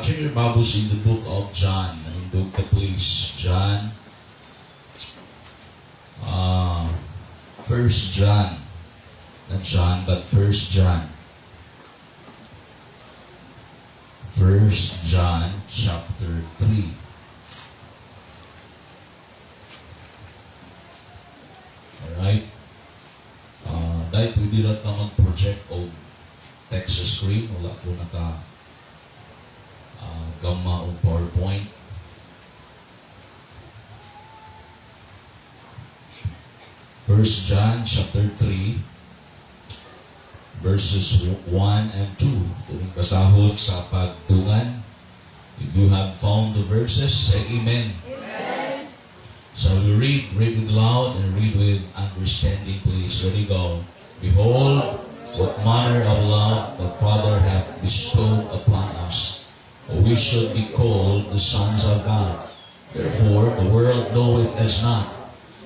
Turn your Bibles in the book of John. Nindog ta, please. John. First John. Not John, but First John. First John chapter 3. Alright? Dahil pwede lang ka mag-project o text sa screen. Wala ko naka gamma o PowerPoint. First John chapter 3 verses 1 and 2. Tuning basahon sa pagtungan. If you have found the verses, say amen. Amen. So we read with loud and read with understanding, please. Ready, go. Behold, what manner of love the Father hath bestowed upon us, that we should be called the sons of God. Therefore, the world knoweth us not,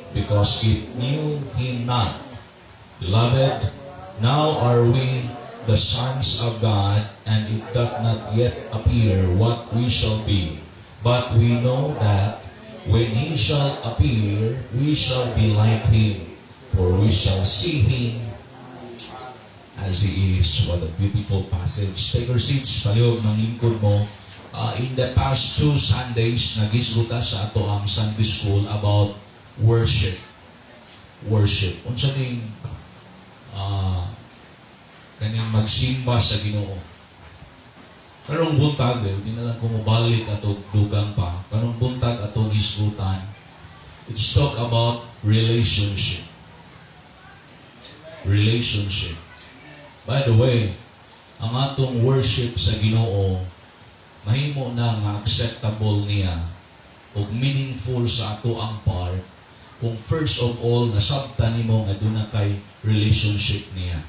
because it knew him not. Beloved, now are we the sons of God, and it doth not yet appear what we shall be. But we know that when he shall appear, we shall be like him, for we shall see him as he is. What a beautiful passage. Take your seats, palihog ng lingkod mo. In the past 2 Sundays, nagisguta sa ato ang Sunday school about worship. Worship. Unsa ning kaning magsimba sa Ginoo. Karong buntag, eh, di na lang ko mobalik atong dugang pa. Karong buntag atong hisgutan, it's talk about relationship. Relationship. By the way, ang atong worship sa Ginoo mahimo na nga acceptable niya ug meaningful sa ato ang part kung first of all nasabtan nimo nga duna kay relationship niya.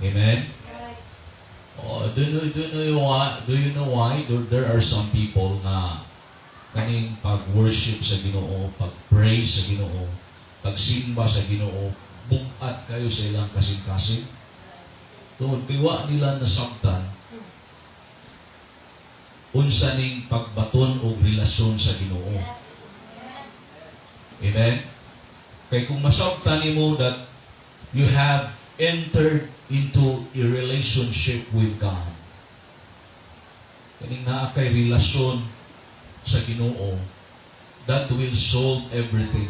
Amen. Oh, do you know why? Do you know why there are some people nga kaning pag-worship sa Ginoo, pag-pray sa Ginoo, pagsimba sa Ginoo, bugat kayo sa ilang kasing-kasing? Tungod kay wa nila nasabtan unsa ning pagbaton og relasyon sa Ginoo. Amen. Kay kung masabtan nimo that you have entered into a relationship with God. Kaning naa kay relasyon sa Ginoo, that will solve everything.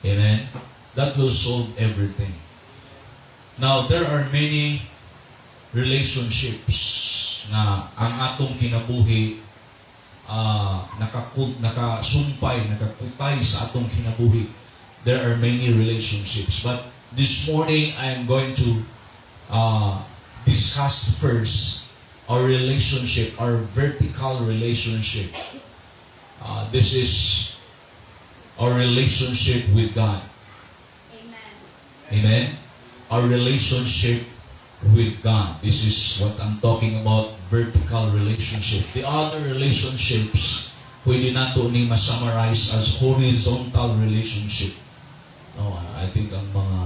Amen. That will solve everything. Now, there are many relationships na ang atong kinabuhi nakasumpay, nakakutay sa atong kinabuhi. There are many relationships. But this morning, I am going to discuss first our relationship, our vertical relationship. This is our relationship with God. Amen. Amen? Our relationship with God. This is what I'm talking about, vertical relationship. The other relationships, pwede nato ni ma-summarize as horizontal relationship. No, I think ang mga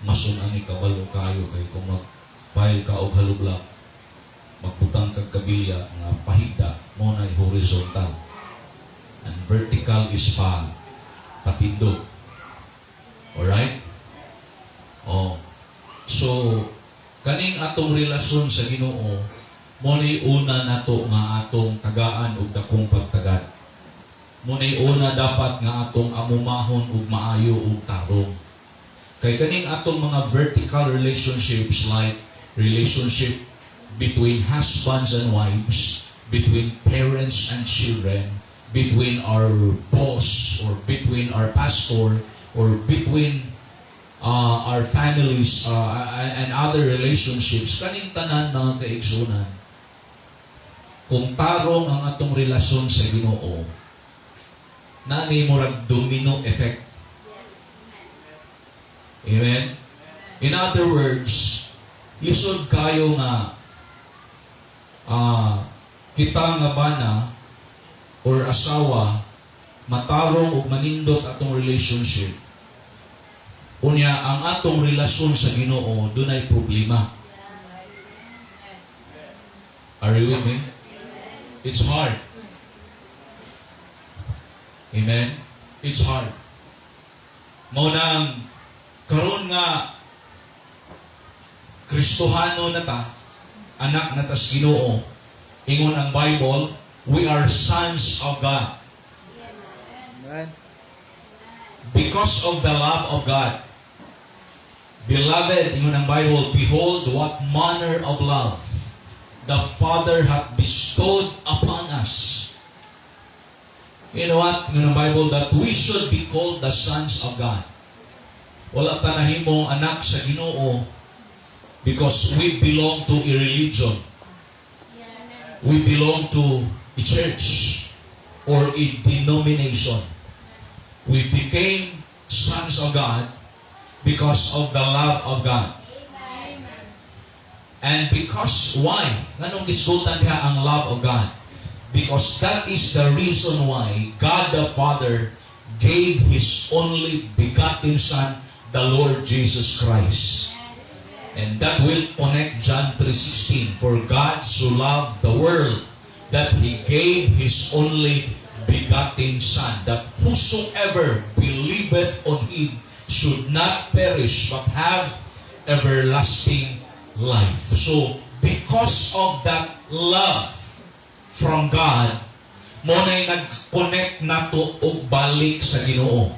mason ani kabalo kayo kay kung mag-pile ka og hollow block, magbutang kag kabilya nga pahigda, mo na horizontal. And vertical is pa patindog. Alright? Oh. So, kaning atong relasyon sa Ginoo, mo ni una nato nga atong tagaan og dakong pagtagad. Mo ni una dapat nga atong amumahon og maayo ug tarong. Kay kaning atong mga vertical relationships, like relationship between husbands and wives, between parents and children, between our boss or between our pastor or between our families and other relationships, kaning tanan, mga kaigsunan, kung tarong ang atong relasyon sa Ginoo, nani murag domino effect. Amen. In other words, lisod kayo nga kita nga bana or asawa matarong ug manindot atong relationship, unya ang atong relasyon sa Ginoo dunay problema. Are you with me? It's hard. Amen? It's hard. Mao nang karon nga Kristohano na ta, anak na tas Ginoo, ingon ang Bible, we are sons of God. Amen. Because of the love of God. Beloved, ingon ang Bible, behold what manner of love the Father hath bestowed upon us. You know what? Ingon ang Bible, that we should be called the sons of God. Wala ta nahimong anak sa Ginoo because we belong to a religion. We belong to a church or a denomination. We became sons of God because of the love of God. And because, why? Nganong gisgutan diha ang love of God? Because that is the reason why God the Father gave His only begotten Son, the Lord Jesus Christ. And that will connect John 3:16. For God so loved the world that He gave His only begotten Son, that whosoever believeth on Him should not perish but have everlasting life. So, because of that love from God, mao na'y nag-connect nato og balik sa Ginoo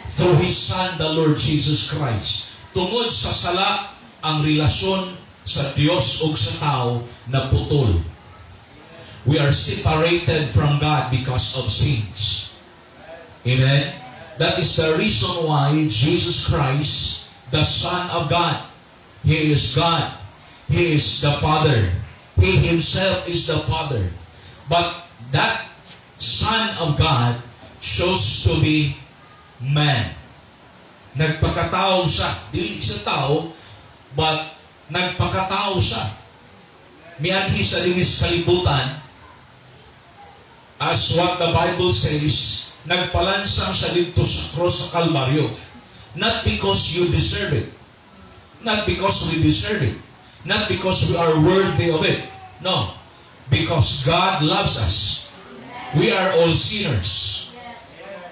through His Son, the Lord Jesus Christ. Tungod sa sala, ang relasyon sa Dios ug sa tao naputol. We are separated from God because of sins. Amen? That is the reason why Jesus Christ, the Son of God, He is God. He is the Father. He Himself is the Father. But that Son of God chose to be man. Nagpakatao siya. Dili siya tao, but nagpakatao siya. Mianhi sa dinis kalibutan, as what the Bible says, nagpalansang siya didto sa cross sa Kalbaryo. Not because you deserve it. Not because we deserve it. Not because we are worthy of it. No. Because God loves us. We are all sinners.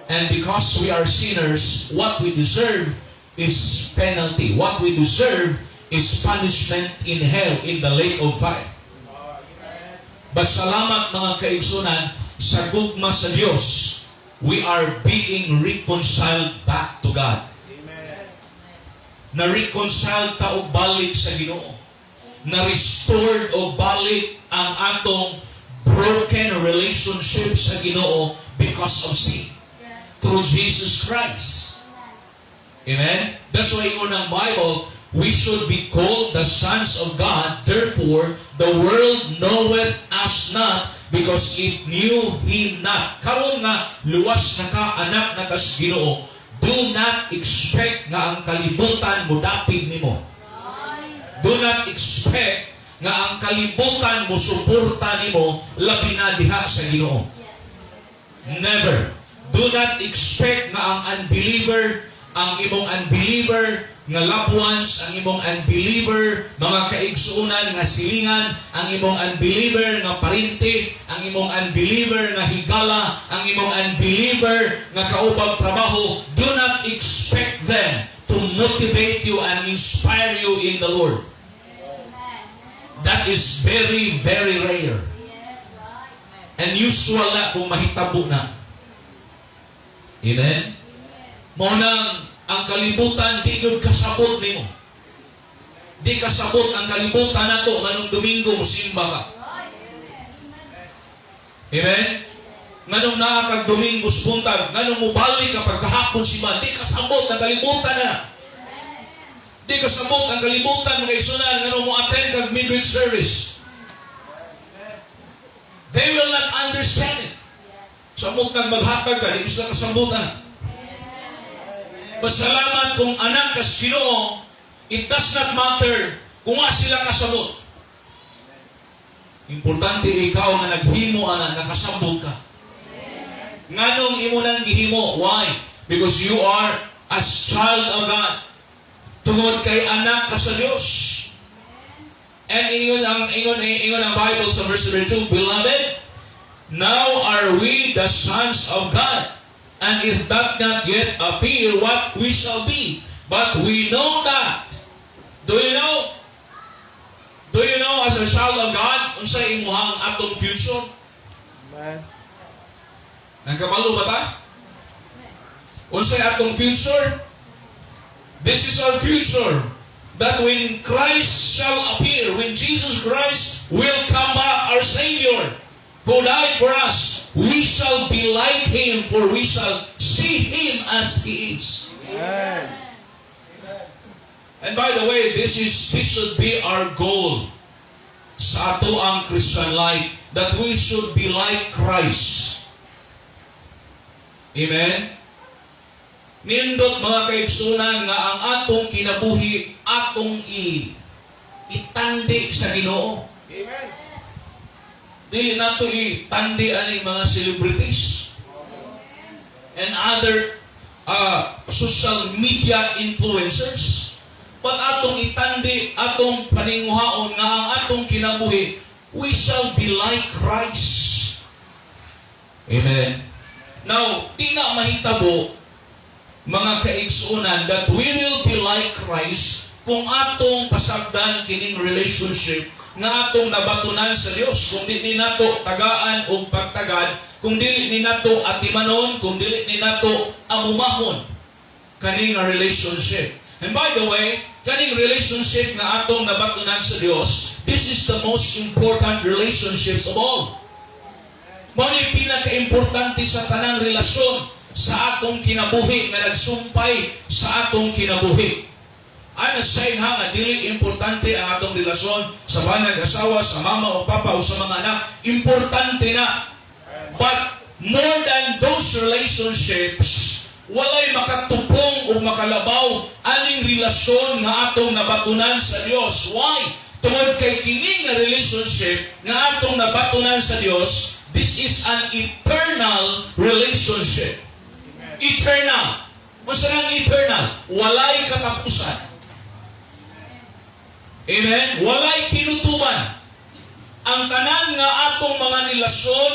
And because we are sinners, what we deserve is penalty. What we deserve is punishment in hell, in the lake of fire. But salamat, mga kaigsunan, sa gugma sa Dios, we are being reconciled back to God. Na-reconcile ta og balik sa Ginoo. Na-restored og balik ang atong broken relationship sa Ginoo because of sin. Through Jesus Christ. Amen? That's why ingon ang Bible, we should be called the sons of God. Therefore, the world knoweth us not because it knew Him not. Karon nga luwas na ka, anak na ka sa Ginoo, do not expect nga ang kalibutan mo dapig nimo. Do not expect nga ang kalibutan mo suporta nimo, labi na diha sa Ginoo. Never. Do not expect nga ang unbeliever, ang imong unbeliever nga loved ones, ang imong unbeliever mga kaigsuonan nga silingan, ang imong unbeliever nga parente, ang imong unbeliever nga higala, ang imong unbeliever nga kaubang trabaho, do not expect them to motivate you and inspire you in the Lord. That is very, very rare. Unusual na kung mahitabo na. Amen? Mao nang ang kalibutan di gyud kasabot nimo. Di kasabot ang kalibutan nato nganong Domingo mosimba ka. Amen? Nganong naa kag Domingo buntag, nganong mobalik ka pagkahapon simba, di kasabot ang kalibutan na. Di kasabot ang kalibutan, mga igsuonan, nganong mo attend kag midweek service. They will not understand it. Samot nang maghatag ka, di sila kasambutan. Pasalamat kung anak kas Ginoo, it does not matter kung wa sila kasabot. Importante ikaw nga naghimo ana, nakasabot ka. Nganong imo nang gihimo? Why? Because you are as child of God. Tungod kay anak ka sa Dios. And ingon ang Bible sa verse number 2, "Beloved, now are we the sons of God, and it doth not yet appear what we shall be. But we know that." Do you know? Do you know, as a child of God, unsay imuhang atong future? Amen. Nagkabalo ba ta? Unsay atong future? This is our future. That when Christ shall appear, when Jesus Christ will come back, our Savior, who died for us, we shall be like Him, for we shall see Him as He is. Amen. And by the way, this should be our goal sa ato ang Christian life, that we should be like Christ. Amen? Nindot, mga kaigsunan, nga ang atong kinabuhi atong itandi sa Ginoo. Amen. Dili nato itandi ani mga celebrities and other social media influencers. But atong itandi, atong paninguhaon nga ang atong kinabuhi, we shall be like Christ. Amen. Now, di na mahitabo, mga kaigsunan, that we will be like Christ kung atong pasagdan kining relationship nga atong nabatunan sa Dios, kung di ni nato tagaan og pagtagad, kung dili ni nato atimanon, kung dili ni nato amumahon kaning nga relationship. And by the way, kaning relationship nga atong nabatunan sa Dios, this is the most important relationships of all. Mao ni pinakaimportante sa tanang relasyon sa atong kinabuhi nga nagsumpay sa atong kinabuhi. I'm not saying ha nga dili importante ang atong relasyon sa banag asawa, sa mama o papa o sa mga anak. Importante na. But more than those relationships, walay makatupong o makalabaw aning relasyon nga atong nabatunan sa Dios. Why? Tungod kay kini nga relationship nga atong nabatunan sa Dios, this is an eternal relationship. Eternal. Unsa nang eternal? Walay katapusan. Amen? Walay kinutuban. Ang tanan nga atong mga relasyon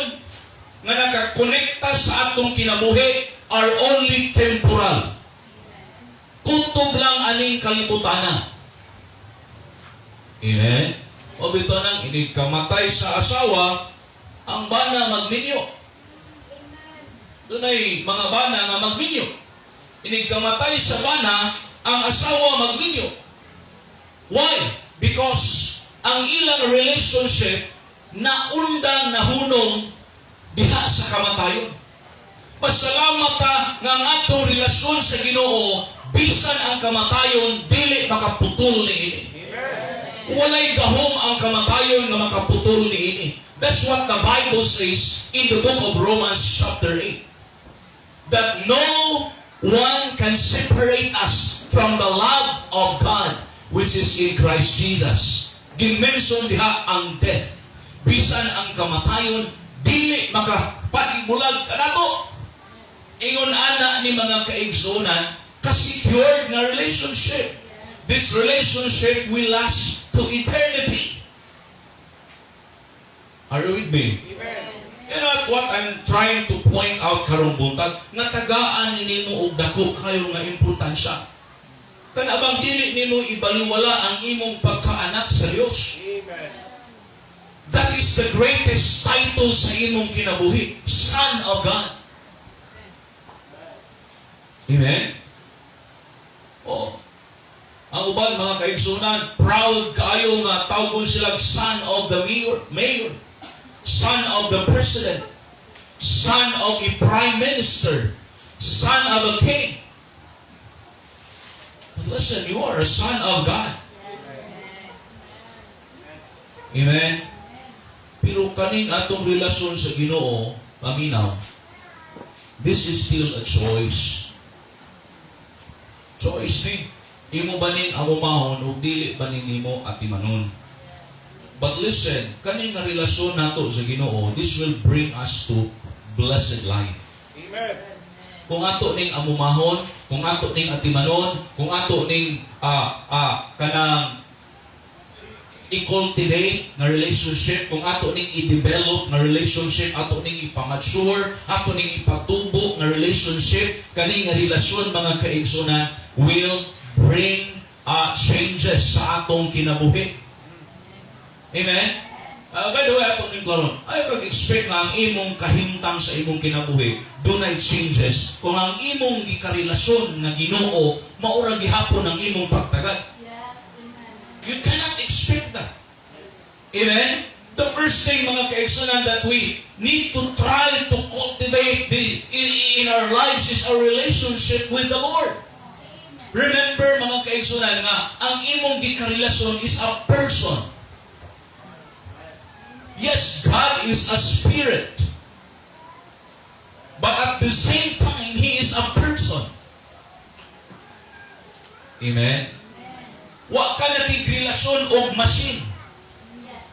nga nakakonekta sa atong kinabuhi are only temporal. Kutob lang aning kalibutana. Amen? O bito nang inig kamatay sa asawa, ang bana magminyo. Dunay mga bana nga magminyo. Inig kamatay sa bana, ang asawa magminyo. Why? Because ang ilang relationship naundang nahunong diha sa kamatayon. Pasalamat ta nga ang atong relasyon sa Ginoo, bisan ang kamatayon dili makaputol niini. Walay gahom ang kamatayon nga makaputol niini. That's what the Bible says in the book of Romans chapter 8. That no one can separate us from the love of God which is in Christ Jesus. Gimension diha ang death. Bisan ang kamatayon, dili makapahimulag kanato. Ingon ana ni, mga kaigsunan, ka-secured nga relationship. This relationship will last to eternity. Are you with me? You know what I'm trying to point out karong buntag? Nga tagaan nimo og dako kayo nga importansya. Kana bang dili nimo ibaliwala ang imong pagkaanak sa Dios? Amen. That is the greatest title sa imong kinabuhi, Son of God. Amen? Oh. Ang uban, mga kaigsunan, proud kayo nga tawgon sila son of the mayor, son of the president, son of a prime minister, son of a king. But listen, you are a son of God. Amen? Pero kaning atong relasyon sa Ginoo, paminaw, this is still a choice. Choice ni. Imo ba ning amumahon o dili ba ning nimo atimanon? But listen, kaning nga relasyon nato sa Ginoo, this will bring us to blessed life. Amen. Kung ato ning amumahon, kung ato ning atimanon, kung ato ning kanang i-cultivate nga relationship, kung ato ning i-develop nga relationship, ato ning ipamature, ato ning ipatubo nga relationship, kani nga relasyon, mga kaigsunan, will bring changes sa atong kinabuhi. Amen? By the way, ato ning klaron, ayaw kag expect nga ang imong kahimtang sa imong kinabuhi dunay changes kung ang imong gikarelasyon nga Ginoo maura gihapon ang imong pagtagad. Yes. Amen. You cannot expect that. Amen? The first thing, mga kaigsunan, that we need to try to cultivate in our lives is our relationship with the Lord. Remember, mga kaigsunan, nga ang imong gikarelasyon is a person. Yes, God is a spirit. But at the same time, He is a person. Amen? Wa ka nakigrelasyon og machine. Yes.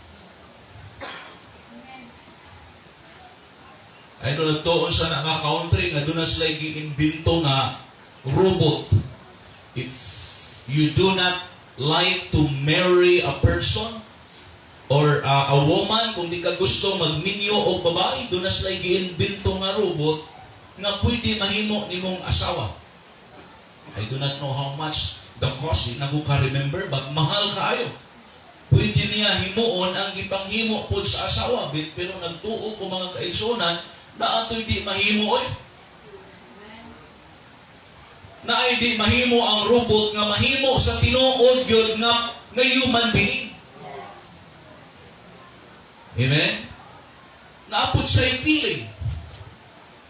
Amen. Ay, doon nagtuon sa na nga country nga doon na sila giimbento nga robot. If you do not like to marry a person or a woman, kung di ka gusto magminyo og babae, doon na sila giimbento nga robot nga pwede mahimo nimong asawa. I do not know how much the cost, di na ko ka-remember, but mahal kaayo. Pwede niya himuon ang gipanghimo pod sa asawa, pero nagtuo ko, mga kaigsunan, na atoy di mahimo oy. Na ay di mahimo ang robot nga mahimo sa tinuod gyud nga human being. Amen? Naa pod siya feeling.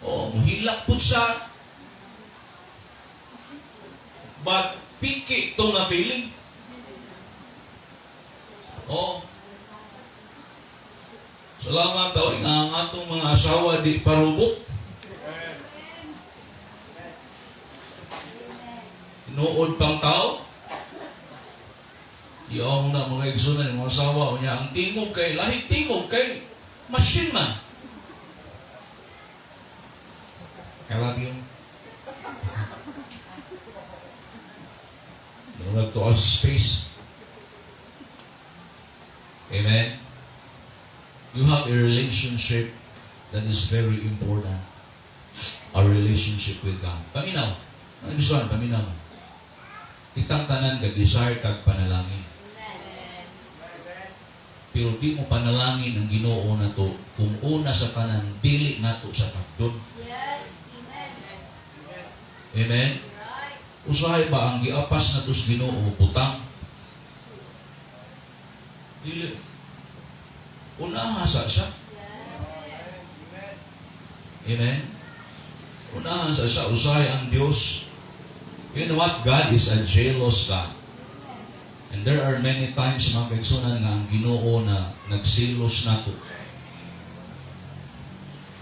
Oh, muhilak pod siya. But piki to nga feeling. Oh. Salamat daw nga ang atong mga asawa di parubot. Tinuod pang tao. Iyaw na, mga igsunan, mga asawa niya, ang tingog kay, lahig tingog kay, machine man. I love you. Murag to us space. Amen. You have a relationship that is very important. A relationship with God. Paminaw. Ang gusto, paminaw. Kitang tanan kag desire kag panalangin. Amen. Pero di mo panalangin ang Ginoo nato kung una sa tanan dili nato sa tagdon. Yes. Amen. Amen. Right. Usahay ba ang giapas nato sa Ginoo butang? Dili. Unaha sa siya. Amen. Unahan sa siya. Usahay ang Diyos. You know what? God is a jealous God. And there are many times, mga kaigsunan, nga ang Ginoo na nagsilos nato.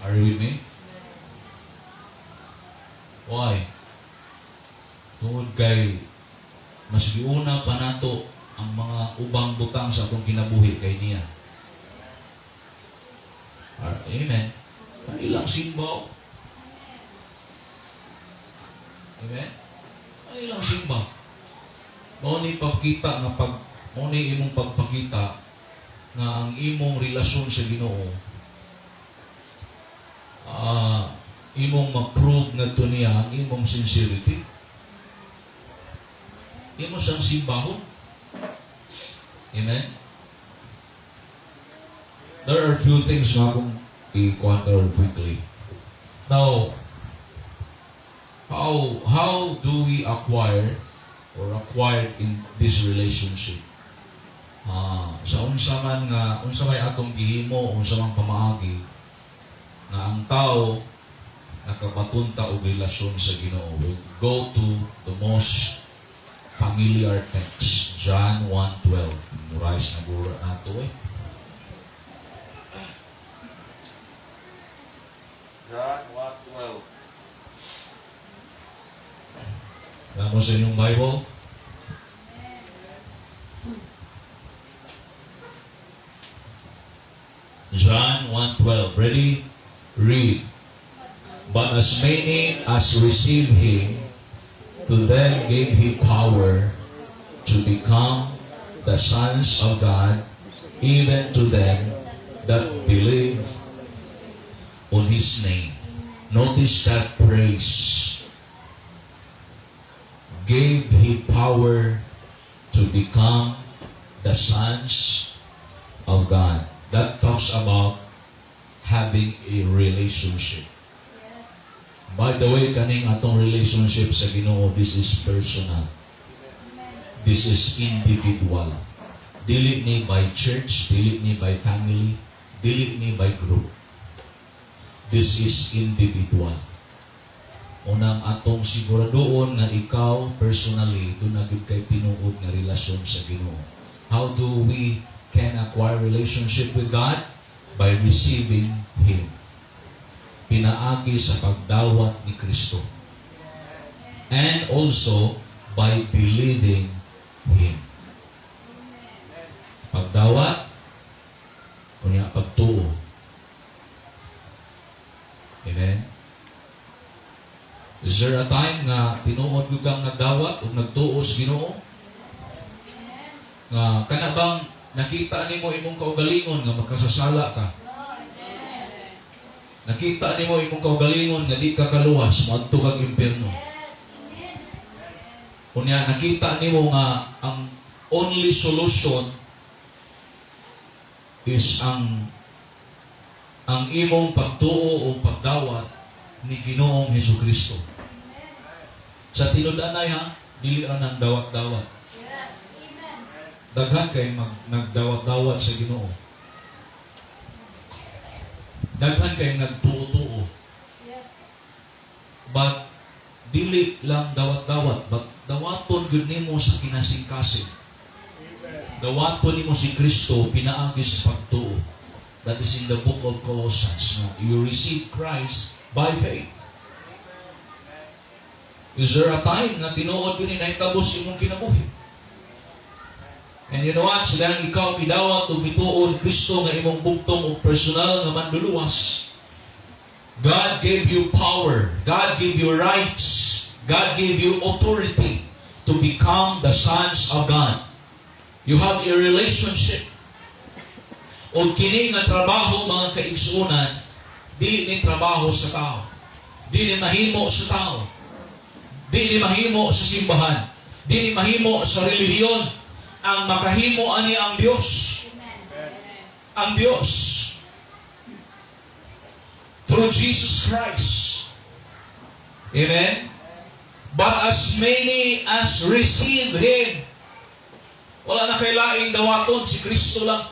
Are you with me? Why? Tungod kay mas giuna pa nato ang mga ubang butang sa atong kinabuhi kay niya. Amen. Kanilang simba. Amen. Kanilang simba. Mao ni pakita nga pag mao ni imong pagpakita nga ang imong relasyon sa Ginoo, imong ma-prove ngadto niya ang imong sincerity. Imo siyang simbahon. Amen. There are few things nga akong i-kuan quickly. Now, how do we acquire or acquired in this relationship? Sa unsa man nga unsa may atong gihimo, unsa man pamaagi nga ang tao nakabaton ta og relasyon sa Ginoo? We'll go to the most familiar text, John 1:12. Memorize na guro nato eh. John 1:12. Alam mo sa inyong Bible? John 1:12. Ready? Read. "But as many as received him, to them gave he power to become the sons of God, even to them that believe on His name. Notice that phrase. Gave He power to become the sons of God. That talks about having a relationship. By the way, kaning atong relationship sa Ginoo, this is personal. This is individual. Dili ni by church, dili ni by family, dili ni by group. This is individual. Unang atong siguradoon nga ikaw personally duna gyud kay tinuod nga relasyon sa Ginoo. How do we can acquire relationship with God? By receiving Him. Pinaagi sa pagdawat ni Kristo. And also by believing Him. Pagdawat, unya pagtuo. Amen? Is there a time nga tinuod gyud kang nagdawat o nagtuo sa Ginoo? Nga kana bang nakita nimo imong kaugalingon nga makasasala ka? Nakita nimo imong kaugalingon nga di ka kaluwas, moadto kag impierno. Unya nakita nimo nga ang only solution is ang imong pagtuo o pagdawat ni Ginoong Hesus Kristo. Sa tinud-anay ha, dili ra nang dawat-dawat. Yes. Amen. Daghan kay nagdawat-dawat sa Ginoo. Daghan kay nagtuo-tuo. But dili lang dawat-dawat, but dawaton gyud nimo sa kinasingkasing. Dawaton nimo si Kristo pinaagi sa pagtuo. That is in the book of Colossians. No? You receive Christ by faith. Is there a time nga tinuod gyud ni nahitabo sa imong kinabuhi? And you know what? Sila ang ikaw midawat o mituon Kristo nga imong bugtong o personal nga manluluwas. God gave you power. God gave you rights. God gave you authority to become the sons of God. You have a relationship. O kini nga trabaho, mga kaigsuonan, dili ni trabaho sa tao. Dili mahimo sa tao. Dili mahimo sa simbahan. Dili mahimo sa relihiyon. Ang makahimo ani ang Dios. Ang Dios. Through Jesus Christ. Amen? But as many as receive Him, wala na kay laing dawaton, si Kristo lang.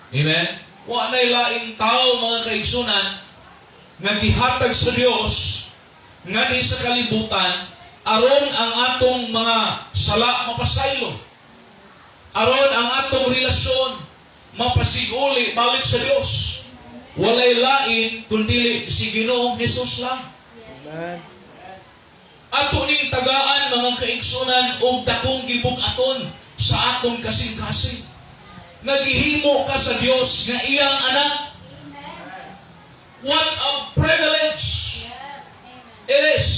Amen? Wala na laing tao, mga kaigsuonan, nga gihatag sa Dios nga di sa kalibutan aron ang atong mga sala mapasaylo. Aron ang atong relasyon mapasiguli balik sa Dios. Walay lain kundi si Ginoong Hesus lang. Amen. Ato ning tagaan, mga kaigsuonan, og dakong gibug-aton sa atong kasing-kasing. Nagihimo ka sa Dios nga iyang anak. What a privilege it is.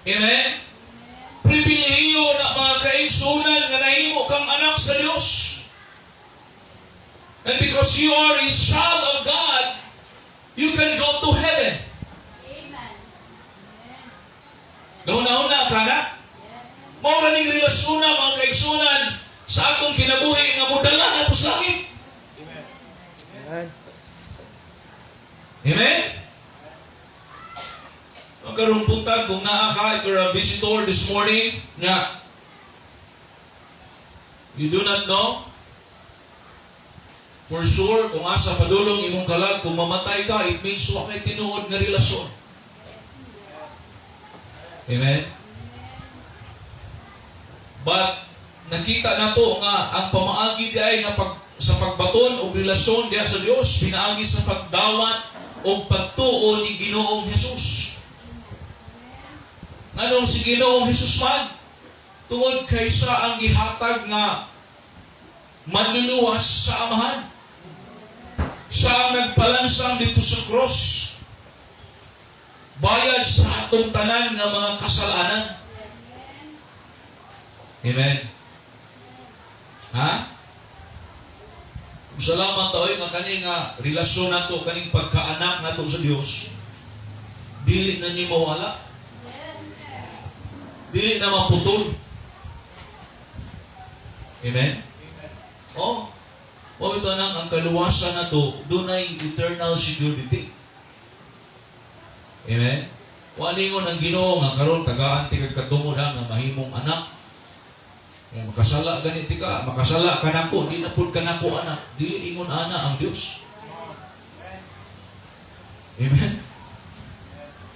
Amen? Pribilehiyo na, mga kaigsuonan, nga nahimo kang anak sa Dios. And because you are a child of God, you can go to heaven. Amen. Gahuna-huna ka na? Mao ra ning relasyon na, mga kaigsuonan, sa atong kinabuhi nga modala nato sa langit. Amen. Amen? Ang karong buntag, kung naa ka, if you're a visitor this morning, nga, you do not know for sure kung asa padulong imong kalag, kung mamatay ka, it means wa kay tinuod nga relasyon. Amen? But nakita nato nga ang pamaagi diay nga sa pagbaton og relasyon diha sa Dios pinaagi sa pagdawat og pagtuo ni Ginoong Hesus. Nganong si Ginoong Hesus man? Tungod kay siya ang gihatag nga manluluwas sa Amahan. Siya ang nagpalansang dito sa cross. Bayad sa atong tanan nga mga kasalanan. Amen. Ha? Salamat tayo nga kani nga relasyon nato, kaning pagkaanak nato sa Dios. Dili na ni mawala. Dili na maputol. Amen? Oh, mao ito nang ang kaluwasan nato, dunay eternal security. Amen? Wa ningon ang Ginoo nga karon tagaan ti kag katungod ha nga mahimong anak. Nga makasala gani ti ka, makasala ka nako, di na pud ka nako anak. Dili ingon ana ang Dios. Amen?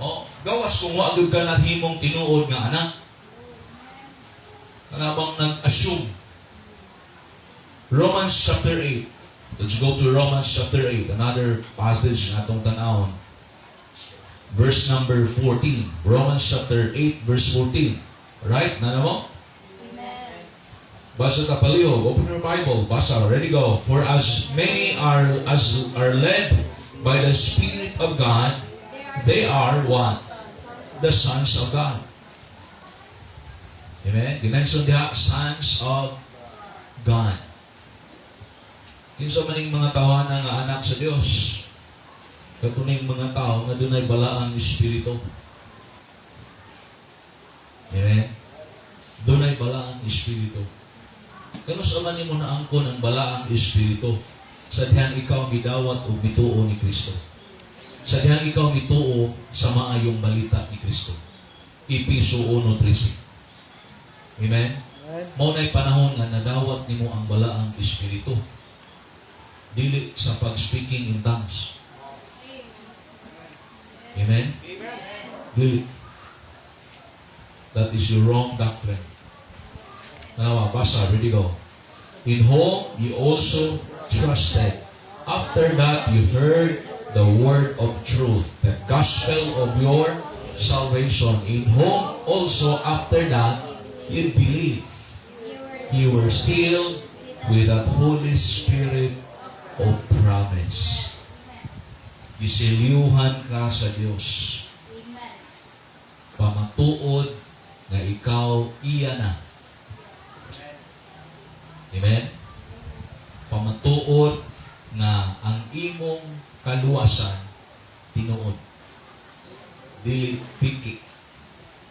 Oh, gawas kung wa gyud ka nahimong tinuod nga anak. Kanabang nag-assume. Romans chapter 8. Let's go to Romans chapter 8, another passage nga atong tan-awon. Verse number 14. Romans chapter 8, verse 14. Right? Naa na mo? Amen. Basa ta palihog. Open your Bible. Basa. Ready, go. For as many are as are led by the Spirit of God, they are what? The sons of God. Amen? Dimension diha, sons of God. Kinsa man ning mga tawhana nga anak sa Dios? Katuning mga tao nga dunay balaang espiritu. Amen? Dunay balaang espiritu. Kanus-a man nimo naangkon ang balaang espiritu sa dihang ikaw gidawat og mituo ni Kristo? Sa dihang ikaw mituo sa maayong balita ni Kristo. Epeso 1:13. Amen? Amen. Mao na'y panahon nga nadawat nimo ang balaang espiritu. Dili sa pag-speaking in tongues. Amen? Dili. That is your wrong doctrine. Tanawa, basa, ready, go. In whom you also trusted. After that, you heard the word of truth, the gospel of your salvation, in whom also after that you believe. You were sealed with that Holy Spirit of promise. Giselyuhan ka sa Dios. Amen. Pamatuod nga ikaw iya na. Amen? Pamatuod nga ang imong kaluwasan tinuod. Dili piki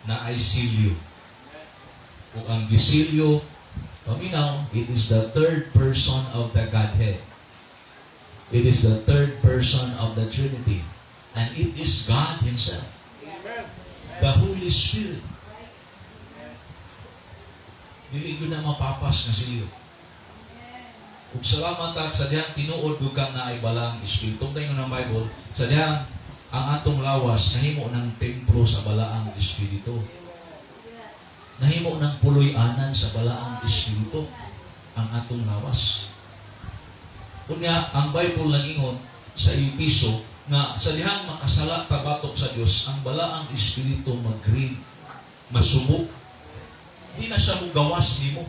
na ay silyo. Kung ang gisilyo, paminaw, it is the third person of the Godhead. It is the third person of the Trinity. And it is God Himself. The Holy Spirit. Dili gyud na mapapas nga silyo. Ug salamat ta sa dihang tinuod gyud kang naay balaang espiritu. Tayo ng Bible, sa dihang ang atong lawas nahimo ng templo sa balaang espiritu. Nahimo ng puloy-anan sa balaang espiritu ang atong lawas. Unya, ang Bible lang ingon sa Epeso nga sa dihang makasala ta batok sa Dios, ang balaang espiritu mag-grieve, masubo. Di na siya mugawas nimo.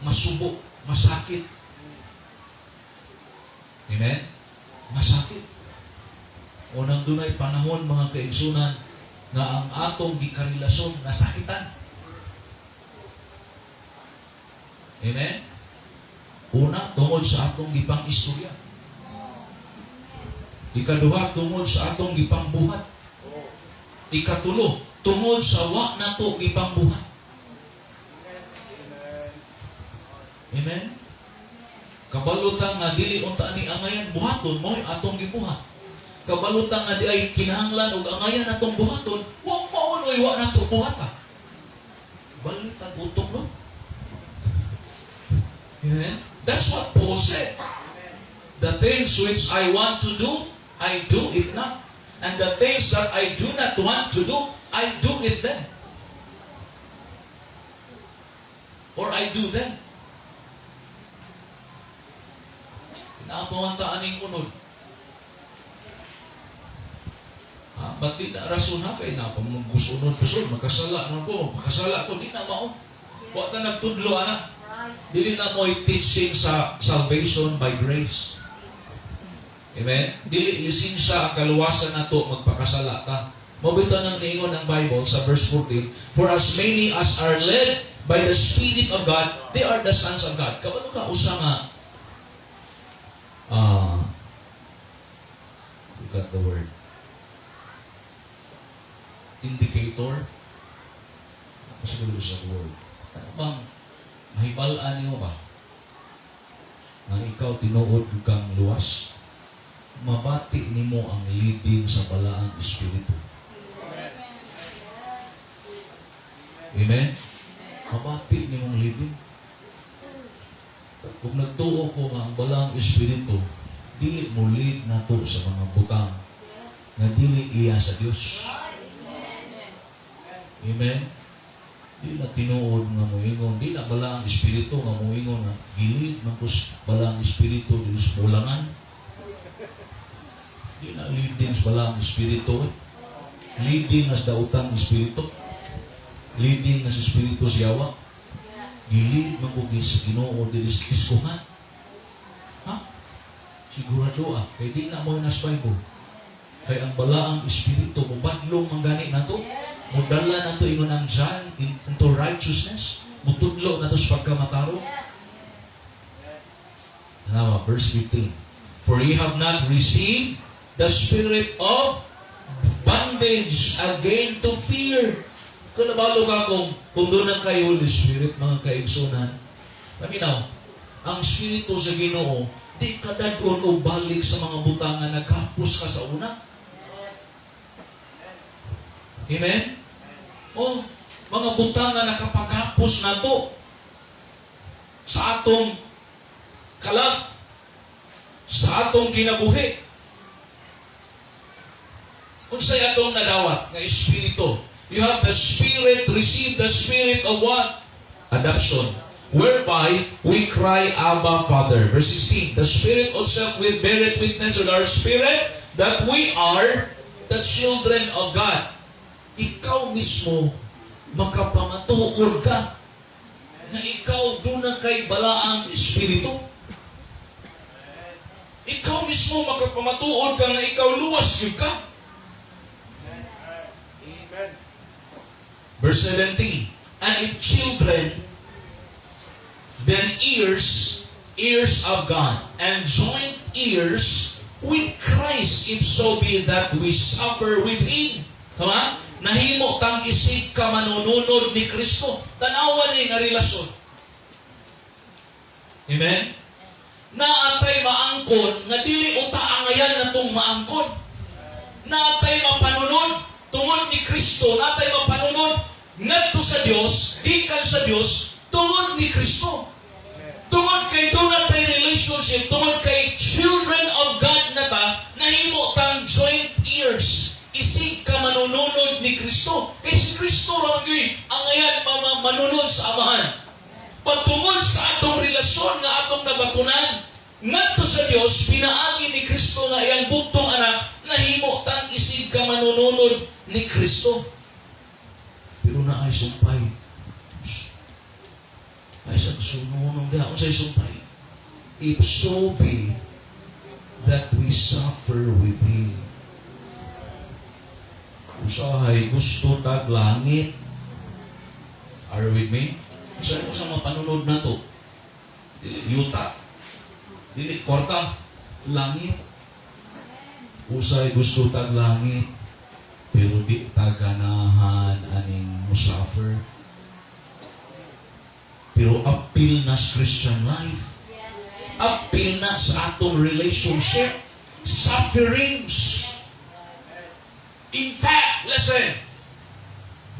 Masubo, masakit. Amen? Masakit. Unang dunay panahon, mga kaigsunan, nga ang atong gikarelasyon nasakitan. Amen? Una, tungod sa atong gipang istorya. Ikaduha, tungod sa atong gipangbuhat. Ikatulo, tungod sa wa nato gipangbuhat. Amen? Kabalo ta nga dili unta ni angayan buhaton, mo'y atong gibuhat. Kabalo ta nga di ay kinahanglan og angayan atong buhaton, wa maonoy wa nato buhata. Balit ang utok, no? Amen? That's what Paul said. The things which I want to do, I do it not. And the things that I do not want to do, I do it then. Or I do them. Pinapawan ta aning unod. Ha? Ba't di na rason ha? Kay na, pag gusunod, magkasala naman ko, magkasala ko, di na mao. Wa ta nagtudlo, anak. Dili na mo'y teaching sa salvation by grace. Amen? Dili lisensya ang kaluwasan nato magpakasala ta. Mao bitaw nang niingon ang Bible sa verse 14, "For as many as are led by the Spirit of God, they are the sons of God." Kabalo ka usa nga we got the word indicator. Ako siguro sa word. Ano bang mahibal-an nimo ba nga ikaw tinuod kang luwas? Mabati nimo ang leading sa Balaang Espiritu. Amen? Mabati nimong leading. Kung nagtuo ko nga ang Balaang Espiritu, dili mo lead nato sa mga butang nga dili iya sa Dios. Amen? Di na tinuod nga moingon, di na Balaang Espiritu nga moingon nga gi-lead man ko sa Balaang Espiritu dili sa bulangan. Di na leading sa Balaang Espiritu, eh. Leading na sa daotang espiritu. Leading na sa espiritu sa yawa. Gi-lead man ko sa Ginoo dili sa iskuhan. Ha? Sigurado ah, kay di na mo nas Bible. Kay ang Balaang Espiritu mobadlong man gani nato. Mudala nato, ingon ang John, into righteousness. Mutudlo nato sa pagkamatarong. Tanawa, verse 15. "For ye have not received the spirit of bondage again to fear." Kung nabalo ka kung duna kay Holy Spirit, mga kaigsunan, paminaw, ang Espiritu sa Ginoo, di ka dad-on o balik sa mga butang nga nagkapos ka sa una. Amen? Oh, mga butang nga nakapagapos nato sa atong kalag, sa atong kinabuhi. Unsay atong nadawat nga espiritu? You have the Spirit, receive the spirit of what? Adoption. Whereby we cry, "Abba, Father." Verse 16, "The Spirit itself will bear witness with our spirit that we are the children of God." Ikaw mismo, makapamatuod ka na ikaw duna kay Balaang Espiritu. Ikaw mismo makapamatuod ka nga ikaw luwas gyud ka. Amen. Verse 17, "And if children, then heirs, heirs of God, and joint heirs with Christ, if so be that we suffer with Him." Tama? Nahimo tang isig ka manununod ni Kristo. Tanawan ni nga relasyon. Amen? Naatay maangkon nga dili uta angayan natong maangkon. Naatay mapanunod tungod ni Kristo, naatay mapanunod ngadto sa Dios, gikan sa Dios tungod ni Kristo. Tungod kay duna tay relationship, tungod kay children of God na ta, nahimo tang joint heirs. Isig ka manununod ni Kristo. Kay si Kristo ra man gyud angayan manunod sa Amahan. Patungod sa atong relasyon nga atong nabatunan ngadto sa Dios pinaagi ni Kristo nga iyang bugtong anak, nahimo tang isig ka manununod ni Kristo. Pero naay sumpay. Shh. Ay sa sununong diha, unsay sumpay? "If so be that we suffer with Him." Usahay gusto tag langit. Are you with me? Usahay mo sa mga panunod nato. Dili yuta. Dili kwarta. Langit. Usay gusto tag langit. Pero di ta ganahan aning musuffer. Pero apil na sa Christian life. Apil na sa atong relationship. Sufferings. In fact, listen,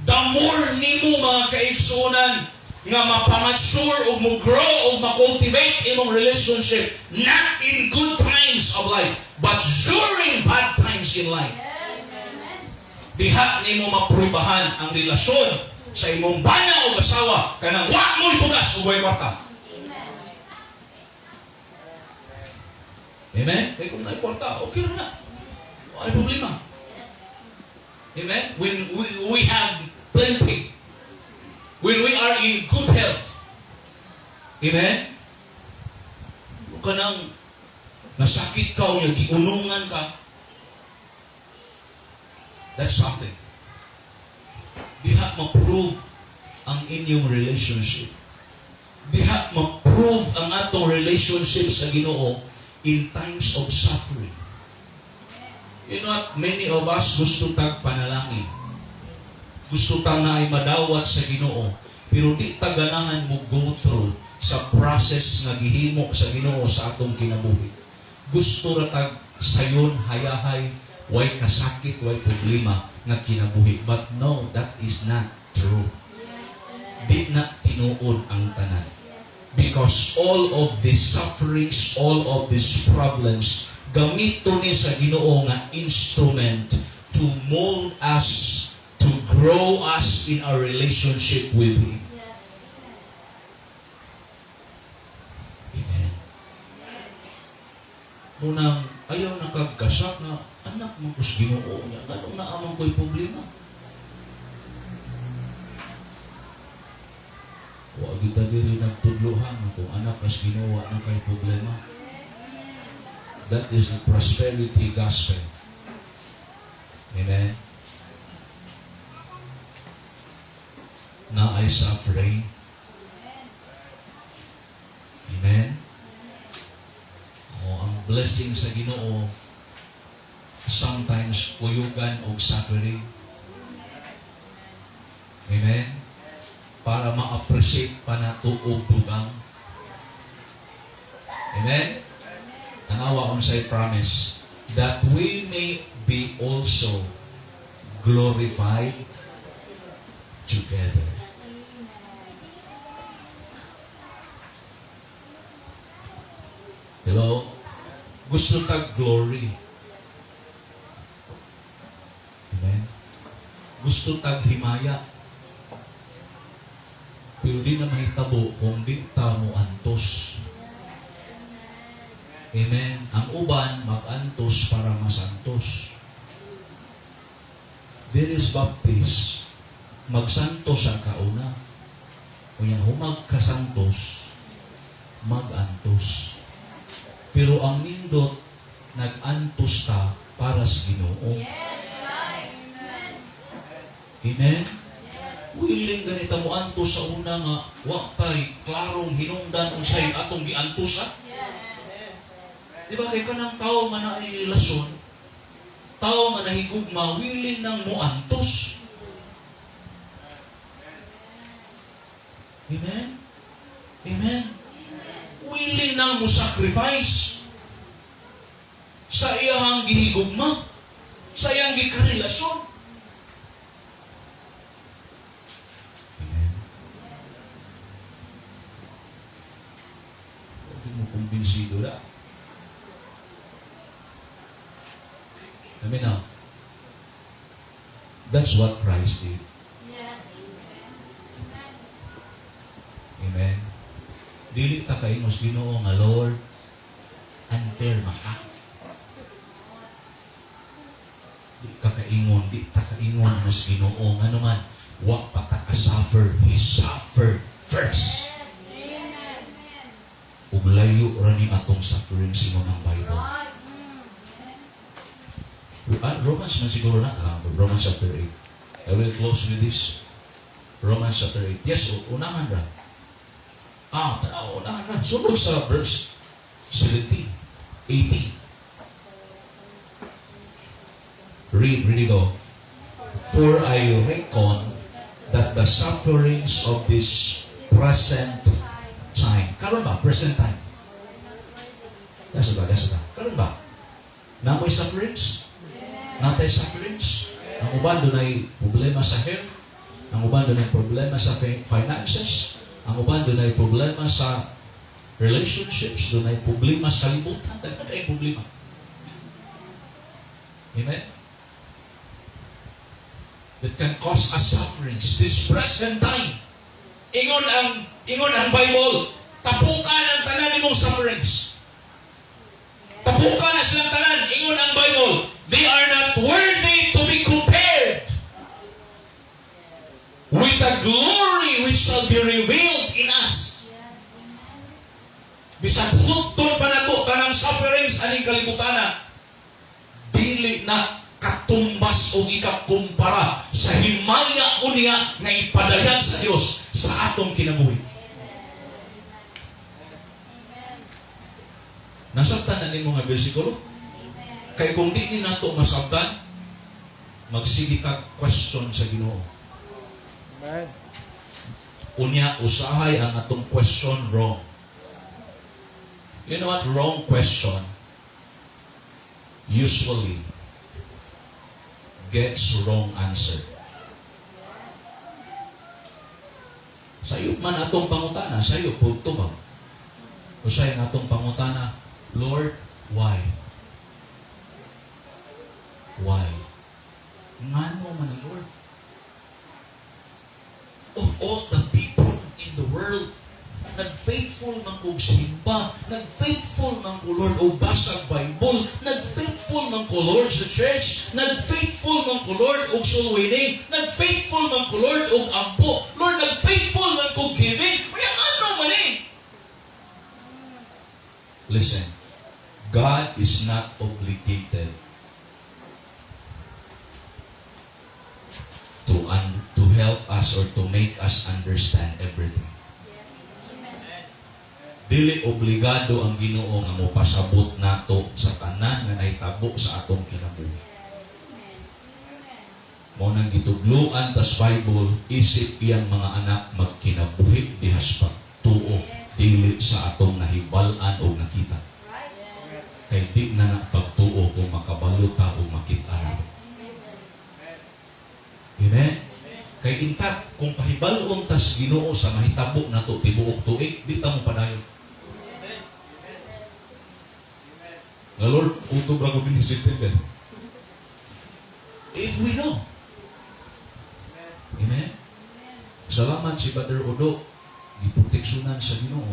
the more nimo, mga kaigsunan, nga mapamature o mo grow o ma-cultivate imong relationship, not in good times of life, but during bad times in life. Diha nimo maprubahan ang relasyon sa imong bana o asawa kanang wa mo'y bugas ug way kwarta. Amen? Kay kung naay kwarta, okay na na. Walay problema. Amen? When we have plenty, when we are in good health. Amen? Kung kanang nasakit ka o giunungan ka, That's something. Diha ma-prove ang inyong relationship. Diha ma-prove ang atong relationship sa Ginoo in times of suffering. You know what? Many of us, gusto tag panalangin. Gusto tag naay madawat sa Ginoo. Pero di ta ganahan mo go through sa process nga gihimo sa Ginoo sa atong kinabuhi. Gusto ra tag sayon, hayahay, way kasakit, way problema nga kinabuhi. But no, that is not true. Di na tinuod ang tanan. Because all of these sufferings, all of these problems, gamito ni sa Ginoo nga instrument to mold us, to grow us in our relationship with Him. Amen. Munang ayaw na kagkasak na anak mo kus Ginoo niya. Nganong naa man ko'y problema? Wa kita diri nagtudlohan nga kung anak kas Ginoo, wa na kay problema. That is the prosperity gospel. Amen. Naay suffering. Amen. O, ang blessing sa Ginoo sometimes kuyugan og suffering. Amen. Para ma-appreciate pa nato og dugang. Amen. Tanawa unsay promise, that we may be also glorified together. Hello? Gusto tag glory. Amen? Gusto tag himaya. Pero di na mahitabo kung di ta mo antos. Amen? Ang uban, mag-antos para masantos. There is baptist, magsantos ang kauna. Kung yan, humagkasantos, mag-antos. Pero ang nindot, nag-antos ta para sa Ginoo. Yes, right. Amen? Willing ganita mo antos sa una nga, wa tay klarong hinungdan unsay atong giantosa. Yes. Di ba kay kanang tao nga naay relasyon, tao nga nahigugma, willing nang moantos. Amen? Amen? Willing nang mo sacrifice sa iyang gihigugma, sa iyang gikarelasyon. Amen? Huwag mo kumbinsido na. Amen now. That's what Christ did. Yes. Amen. Dili ta kaingos Ginoo nga Lord, unfair man ka. Di ka kaingon, di ta kaingon mas Ginoo ngano man wa pa ta ka-suffer, He suffered first. Yes. Amen. Ug layo ra ni atong suffering ingon ang Bible. Right. Romans man siguro na. Romans chapter 8. I will close with this. Romans chapter 8. Yes, unahan ra. Tanaw, unahan ra. Sulod sa verse 17, 18. Read, read it all. For I reckon that the sufferings of this present time. Karon ba? Present time. That's ba? That's ba? Karon ba? Namoy sufferings? Natay sufferings? Ang uban dunay problema sa health. Ang uban dunay problema sa finances. Ang uban dunay problema sa relationships. Dunay problema sa kalibutan. Daghan kay problema. Amen? That can cause us sufferings this present time. Ingon ang Bible, tapukan ang tanan nimong sufferings. Tapukan na silang tanan. Ingon ang Bible, they are not worthy to be compared with the glory which shall be revealed in us. Yes. Amen. Bisan hutton pa nato kanang sufferings aning kalibutana, dili na katumbas ikaparehas o ikakumpara sa himaya unya nga ipadayag sa Dios sa atong kinabuhi. Nasabtan na nimo nga bersikulo? Kay kung di ni nato masabtan, magsige tag question sa Ginoo. Amen. Unya, usahay ang atong question wrong. You know what? Wrong question usually gets wrong answer. Sayop man atong pangutana, sayop pud tubag. Usahay ang atong pangutana, "Lord, why? Why? Ngano man, Lord? Of all the people in the world, nag-faithful man kog simba, nag-faithful man ko, Lord, og basag Bible, nag-faithful man ko, Lord, sa church, nag-faithful man ko, Lord, og soul winning, nag-faithful man ko, Lord, og ampo, Lord, nag-faithful man ko giving, kaya ano man eh?" Listen, God is not obligated to help us or to make us understand everything. Dili obligado ang Ginoo nga mopasabot nato sa tanan nga nahitabo sa atong kinabuhi. Mao nang gitudloan tas Bible, isip iyang mga anak magkinabuhi dihas pagtuo, dili sa atong nahibal-an o nakita. Kay di na na pagtuo kung makabalo ta o makita nato. Amen? Kay in fact, kung pahibal-on tas Ginoo sa mahitabo nato tibuok tuig, di ta mo padayon. Nga Lord, utob ra ko dinhi September. If we know. Amen? Salamat si Brother Odo, giproteksyonan sa Ginoo.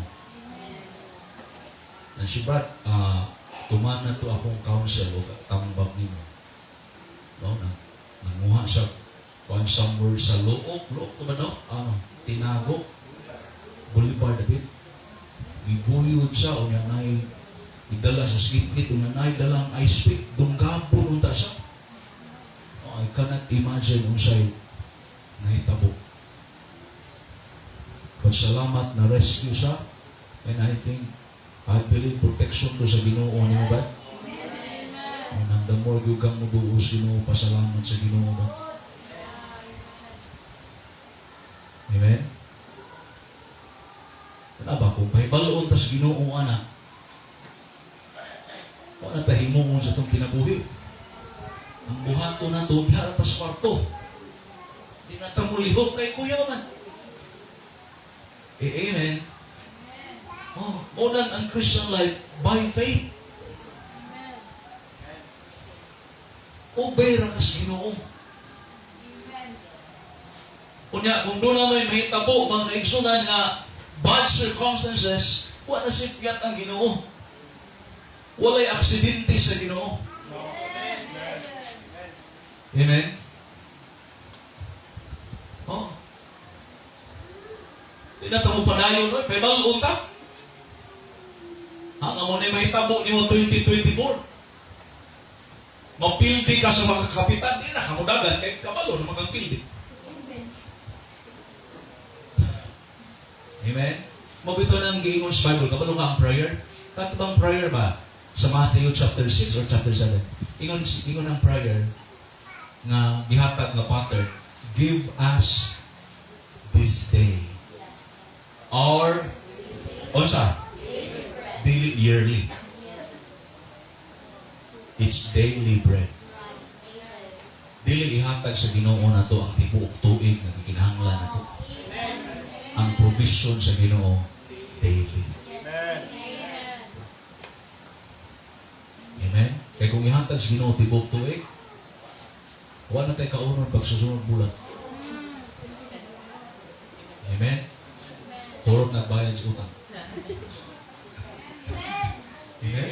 Na si Brad, tumanan to akong counsel o tambag nimo. Mao na, nanguha siya kuan somewhere sa Looc, Looc to ba no? Ano, Tinago, Boulevard David. Gibuyod siya, unya nay idala sa skit-kit, unya nay dalang ice pick, dunggapon unta siya. Oh, I cannot imagine unsay nahitabo. But salamat na rescue siya, and I think, I believe protection to sa Ginoo nimo ba? And the more gyud kang muduo sa Ginoo, pasalamat sa Ginoo ba? Amen? Kana ba, kung pahibaloon ta sa Ginoo ana, wala ta himuon sa itong kinabuhi. Ang buhato na to, diha ra ta sa kwarto. Di na ta mulihok kay kuya man. Eh, amen. Oh, unang ang Christian life by faith. Obey ra ka sa Ginoo. Unya, kung doon na may mahitabo, mga kaigsunan nga bad circumstances, wala na sipyat ang Ginoo. Walay aksidente sa Ginoo. Amen? Oh. Di na mo padayon, no? Pero bago unta. Ang amo ni mahitabo nimo 2024. Mapildi ka sa mga kapitan, di na kamudagan kay kabalo na magpildi. Amen? Mabito nang giingon sa Bible, kabalo ka ang prayer? Kato bang prayer ba? Sa Matthew chapter 6 or chapter 7. Ingon ang prayer nga gihatag nga pattern, "Give us this day our," unsa? Dili yearly. It's daily bread. Dili ihatag sa Ginoo nato ang tibuok tuig nga gikinahanglan nato. Ang provision sa Ginoo daily. Amen. Kay kung ihatag sa Ginoo tibuok tuig, wala na tayo kaunon pag susunod bulan. Amen. Hurot na bayad sa utang. Amen.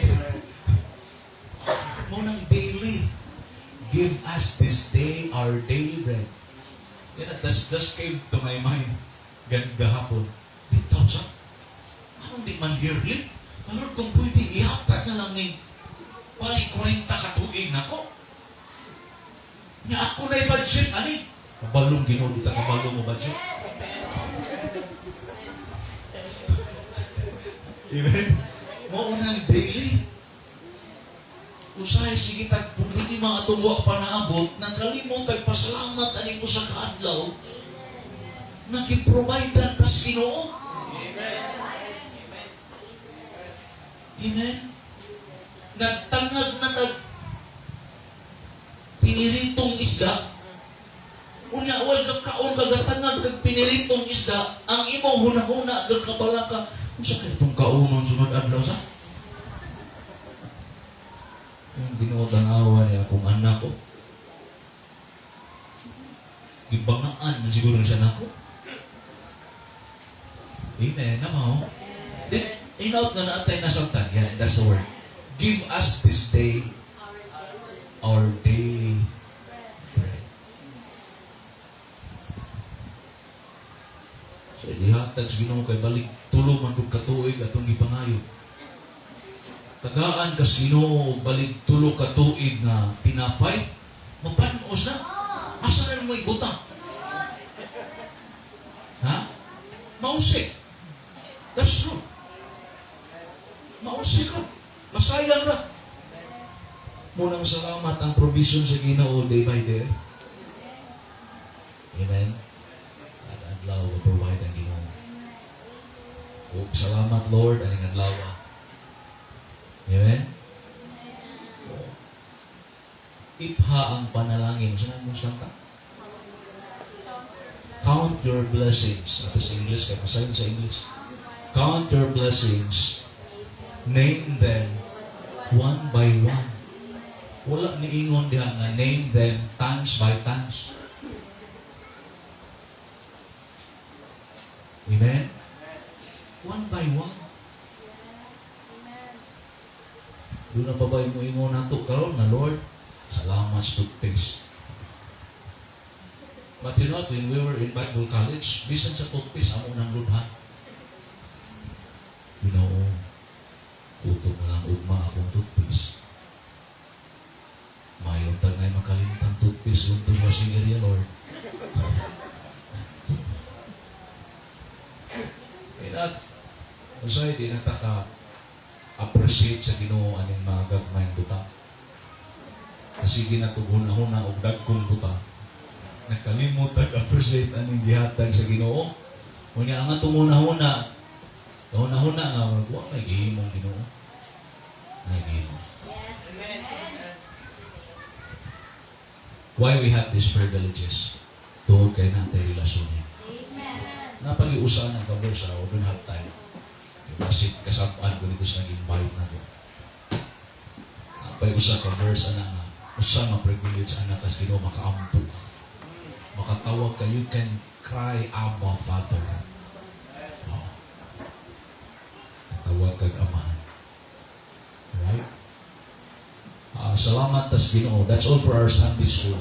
Munang daily. "Give us this day our daily bread." Yeah, that's just came to my mind gahapon. Bitaw sa, anong di man yearly? Lord, kung pwede, ihatag na lang ni bali 40 ka tuig nako. Nya ako na budget ani. Kabalong Ginoo, di ta kabalo mo budget. Amen. Mao nang daily. Usahay sige tag kung dili mga atong wa pa naabot, nakalimot tag pasalamat ani ko sa kaadlaw. Nagi-provide tas Ginoo. Amen. Nagtangag na tag piniritong isda. Unya wal ka kaon kagatangag kag piniritong isda, ang imong hunahuna kag kabalaka, unsa kay itong kaunon sunod adlaw sa? Yung Ginoo, tan-awa niya akong anak ko. Gibangaan man siguro siya nako. Amen. Namaw. Then, inaut nga naatay nasabtan. Yeah, that's the word. Give us this day our daily bread. So, ihatag sa Ginoo kay balik tulo man kog katuig atong gipangayo. Tagaan kas Ginoo og balik tulo ka tuig nga tinapay, mapanos na. Asa na mo ibutang? Ha? Mausik. That's true. Mausik ko. Masayang ra. Munang salamat ang provision sa Ginoo day by day. Amen. At adlaw provide ang Ginoo. O salamat, Lord, aning adlaw. Amen. O, ipha ang panalangin. Saan mo santa? Count your blessings. Ato sa English, kaya masayon sa English. Count your blessings. Name them one by one. Wala ni ingon diha nga name them tons by tons. Amen? One by one. Doon na pa ba mo ingon nato karon nga, "Lord, salamat sa toothpaste"? But you know what, when we were in Bible college, bisan sa toothpaste, amo nang lubhan. Ginoo, kutob na lang ugma akong toothpaste. Mayon tag na makalimtang toothpaste unto sa washing area, Lord. Kaya usay di na ta ka appreciate sa Ginoo aning mga gagmayng butang. Kasi ginatughuna-huna og dagkong butang. Nakalimot tag appreciate aning gihatag sa Ginoo. Unya ang atong hunahuna, hunahuna nga wa may gihimong Ginoo. May gihimo. Yes. Why we have these privileges? Tungod kay natay relasyon niya. Amen. Napag-iusa ng kaverse, we don't have time. Kasi kasapaan ko dito sa nag-invite na ko. Napag-usa ka verse, ana nga, usa nga privilege ana kas Ginoo, makaampo ka. Makatawag ka, you can cry, "Abba, Father." Oh. Katawag kag Amahan. Right? Ah, salamat tas Ginoo. That's all for our Sunday school.